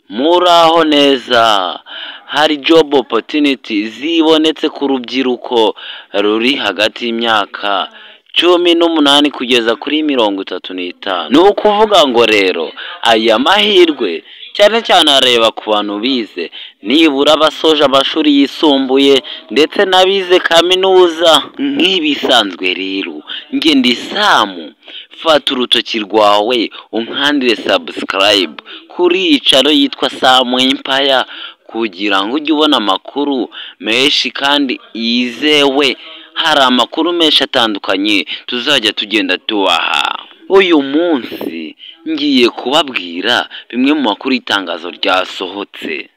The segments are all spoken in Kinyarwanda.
Muraho neza, hari job opportunity zibonetse ku rubyiruko ruri hagati y'imyaka 18 kugeza kuri 35. Ni ukuvuga ngo rero aya mahirwe cyane cyane areba ku bantu bize nibura basoje amashuri yisumbuye ndetse n'abize kaminuza. Nk'ibisanzwe rero, njye ndi Samu, fata urutoki rwawe unkandire subscribe kuri iyi channel yitwa Samu Empire kugira ngo ujye ubona amakuru menshi kandi yizewe. Hari amakuru menshi atandukanye tuzajya tugenda tubaha. Uyu munsi ngiye kubabwira bimwe mu makuru y'itangazo ryasohotse.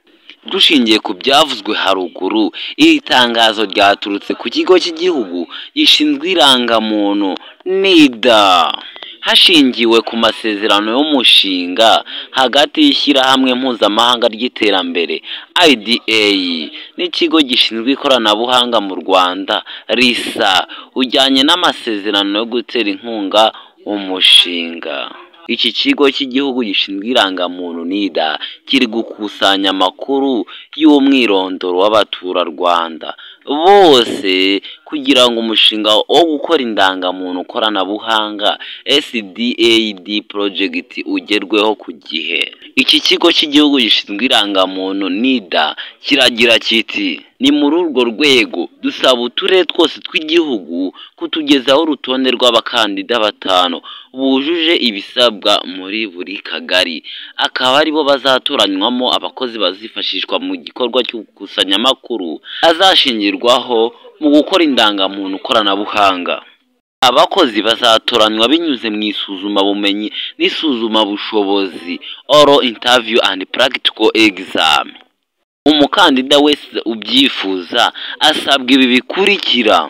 Dushingiye ku byavuzwe haruguru, iri tangazo ryaturutse ku kigo cy'igihugu gishinzwe irangamuntu NIDA, hashingiwe ku masezerano y'umushinga hagati y'ishyirahamwe mpuzamahanga ry'iterambere IDA n'ikigo gishinzwe ikoranabuhanga mu Rwanda RISA, ujyanye n'amasezerano yo gutera inkunga umushinga. Iki kigo cy'igihugu gishinzwe irangamuntu NIDA kiri gukusanya amakuru y'umwirondoro w'abaturarwanda bose kugira ngo umushinga wo gukora indangamuntu koranabuhanga SDAD project ugerweho ku gihe. Iki kigo cy'igihugu gishinzwe irangamuntu NIDA kiragira kiti: "Ni muri urwo rwego dusaba uturere twose tw'igihugu kutugezaho urutonde rw'abakandida batanu bujuje ibisabwa muri buri kagari, akaba aribo bazatoranywamo abakozi bazifashishwa mu gikorwa cyo gukusanya amakuru azashingirwaho mu gukora indangamuntu koranabuhanga. Abakozi bazatoranywa binyuze mu isuzumabumenyi n'isuzumabushobozi, oral interview and practical exam. Umukandida wese ubyifuza asabwa ibi bikurikira: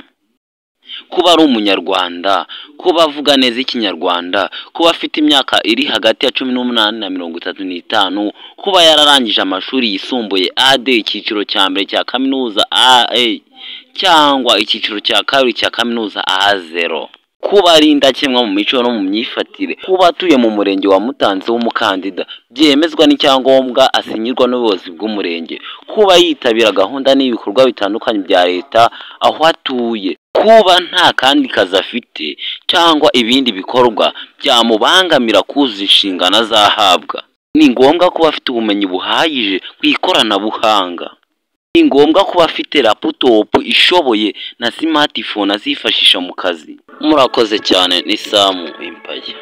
kuba ari Umunyarwanda, kuba avuga neza Ikinyarwanda, kuba afite imyaka iri hagati ya 18 na 35, kuba yararangije amashuri yisumbuye A2, icyiciro cya mbere cya kaminuza AA cyangwa icyiciro cya kabiri cya kaminuza A0, kuba ari indakemwa mu mico no mu myifatire, kuba atuye mu murenge wa Mutanze w'umukandida byemezwa n'icyangombwa asinyirwa n'ubuyobozi bw'umurenge, kuba yitabira gahunda n'ibikorwa bitandukanye bya leta aho atuye, kuba nta kandi kazi afite cyangwa ibindi bikorwa byamubangamira kuzuza inshingano azahabwa. Ni ngombwa kuba afite ubumenyi buhagije ku ikoranabuhanga. Ni ngombwa kuba afite laptop ishoboye na smartphone azifashisha mu kazi. Murakoze cyane, ni Samu Empire."